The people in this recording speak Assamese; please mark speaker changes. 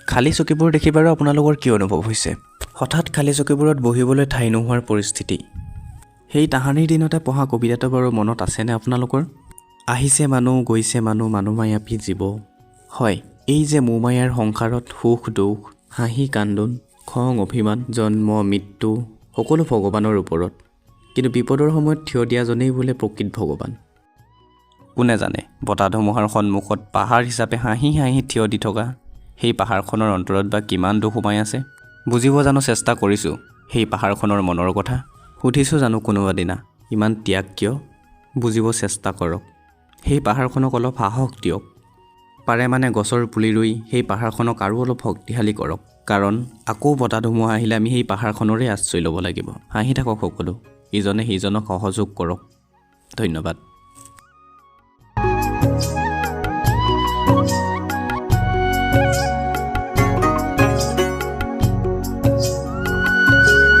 Speaker 1: খালী চকীবোৰ দেখি বাৰু আপোনালোকৰ কি অনুভৱ হৈছে? হঠাৎ খালী চকীবোৰত বহিবলৈ ঠাই নোহোৱাৰ পৰিস্থিতি। সেই তাহানিৰ দিনতে পঢ়া কবিতাটো বাৰু মনত আছেনে আপোনালোকৰ? আহিছে মানুহ, গৈছে মানুহ, মানুহ মায়াপী জীৱ। হয়, এই যে মোহমায়াৰ সংসাৰত সুখ দুখ, হাঁহি কান্দোন, খং অভিমান, জন্ম মৃত্যু সকলো ভগৱানৰ ওপৰত। কিন্তু বিপদৰ সময়ত থিয় দিয়াজনেই বোলে প্ৰকৃত ভগৱান। কোনে জানে, বতাহ ধুমুহাৰ সন্মুখত পাহাৰ হিচাপে হাঁহি হাঁহি থিয় দি থকা সেই পাহাৰখনৰ অন্তৰত বা কিমান দুখ সোমাই আছে। বুজিব জানো চেষ্টা কৰিছোঁ সেই পাহাৰখনৰ মনৰ কথা? সুধিছোঁ জানো কোনোবা দিনা, ইমান ত্যাগ কিয়? বুজিব চেষ্টা কৰক। সেই পাহাৰখনক অলপ সাহস দিয়ক। পাৰে মানে গছৰ পুলি ৰুই সেই পাহাৰখনক আৰু অলপ শক্তিশালী কৰক। কাৰণ আকৌ বতাহ ধুমুহা আহিলে আমি সেই পাহাৰখনৰে আশ্ৰয় ল'ব লাগিব। হাঁহি থাকক সকলো, ইজনে সিজনক সহযোগ কৰক। ধন্যবাদ।